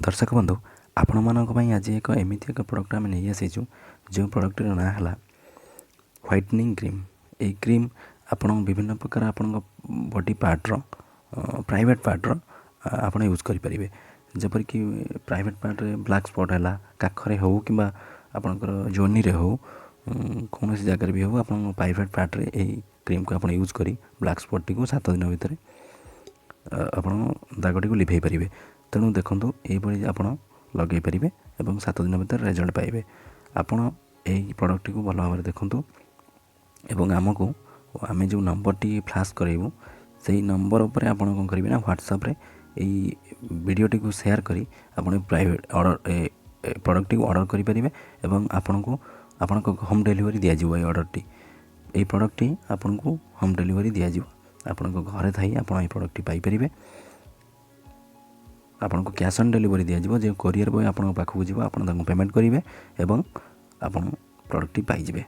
ଦର୍ଶକ ବନ୍ଧୁ, ଆପଣମାନଙ୍କ ପାଇଁ ଆଜି ଏକ ଏମିତି ଏକ ପ୍ରଡ଼କ୍ଟ ଆମେ ନେଇ ଆସିଛୁ, ଯେଉଁ ପ୍ରଡ଼କ୍ଟଟିର ନାଁ ହେଲା ହ୍ୱାଇଟନିଂ କ୍ରିମ୍। ଏହି କ୍ରିମ୍ ଆପଣ ବିଭିନ୍ନ ପ୍ରକାର ଆପଣଙ୍କ ବଡି ପାର୍ଟର, ପ୍ରାଇଭେଟ୍ ପାର୍ଟର ଆପଣ ୟୁଜ୍ କରିପାରିବେ। ଯେପରିକି ପ୍ରାଇଭେଟ୍ ପାର୍ଟରେ ବ୍ଲାକ୍ ସ୍ପଟ୍ ହେଲା, କାଖରେ ହେଉ କିମ୍ବା ଆପଣଙ୍କର ଯୋନିରେ ହେଉ, କୌଣସି ଜାଗାରେ ବି ହେଉ, ଆପଣଙ୍କ ପ୍ରାଇଭେଟ୍ ପାର୍ଟରେ ଏହି କ୍ରିମ୍କୁ ଆପଣ ୟୁଜ୍ କରି ବ୍ଲାକ୍ ସ୍ପଟ୍ଟିକୁ 7 ଦିନ ଭିତରେ ଆପଣ ଦାଗଟିକୁ ଲିଭେଇ ପାରିବେ। ତେଣୁ ଦେଖନ୍ତୁ, ଏଇଭଳି ଆପଣ ଲଗାଇ ପାରିବେ ଏବଂ 7 ଦିନ ଭିତରେ ରେଜଲ୍ଟ ପାଇବେ। ଆପଣ ଏହି ପ୍ରଡ଼କ୍ଟଟିକୁ ଭଲ ଭାବରେ ଦେଖନ୍ତୁ ଏବଂ ଆମକୁ ଆମେ ଯେଉଁ ନମ୍ବରଟି ଫ୍ଲାସ୍ କରାଇବୁ, ସେଇ ନମ୍ବର ଉପରେ ଆପଣ କ'ଣ କରିବେ ନା ହ୍ୱାଟ୍ସଆପ୍ରେ ଏଇ ଭିଡ଼ିଓଟିକୁ ସେୟାର କରି ଆପଣ ପ୍ରାଇଭେଟ୍ ଅର୍ଡ଼ର ପ୍ରଡ଼କ୍ଟଟିକୁ ଅର୍ଡ଼ର କରିପାରିବେ ଏବଂ ଆପଣଙ୍କୁ ଆପଣଙ୍କ ହୋମ୍ ଡେଲିଭରି ଦିଆଯିବ। ଏଇ ଅର୍ଡ଼ରଟି, ଏଇ ପ୍ରଡ଼କ୍ଟଟି ଆପଣଙ୍କୁ ହୋମ୍ ଡେଲିଭରି ଦିଆଯିବ। ଆପଣଙ୍କ ଘରେ ଥାଇ ଆପଣ ଏଇ ପ୍ରଡ଼କ୍ଟଟି ପାଇପାରିବେ। ଆପଣଙ୍କୁ କ୍ୟାସ୍ ଅନ୍ ଡେଲିଭରି ଦିଆଯିବ। ଯେଉଁ କୋରିଅର୍ ବୟ ଆପଣଙ୍କ ପାଖକୁ ଯିବ, ଆପଣ ତାଙ୍କୁ ପେମେଣ୍ଟ କରିବେ ଏବଂ ଆପଣ ପ୍ରଡ଼କ୍ଟଟି ପାଇଯିବେ।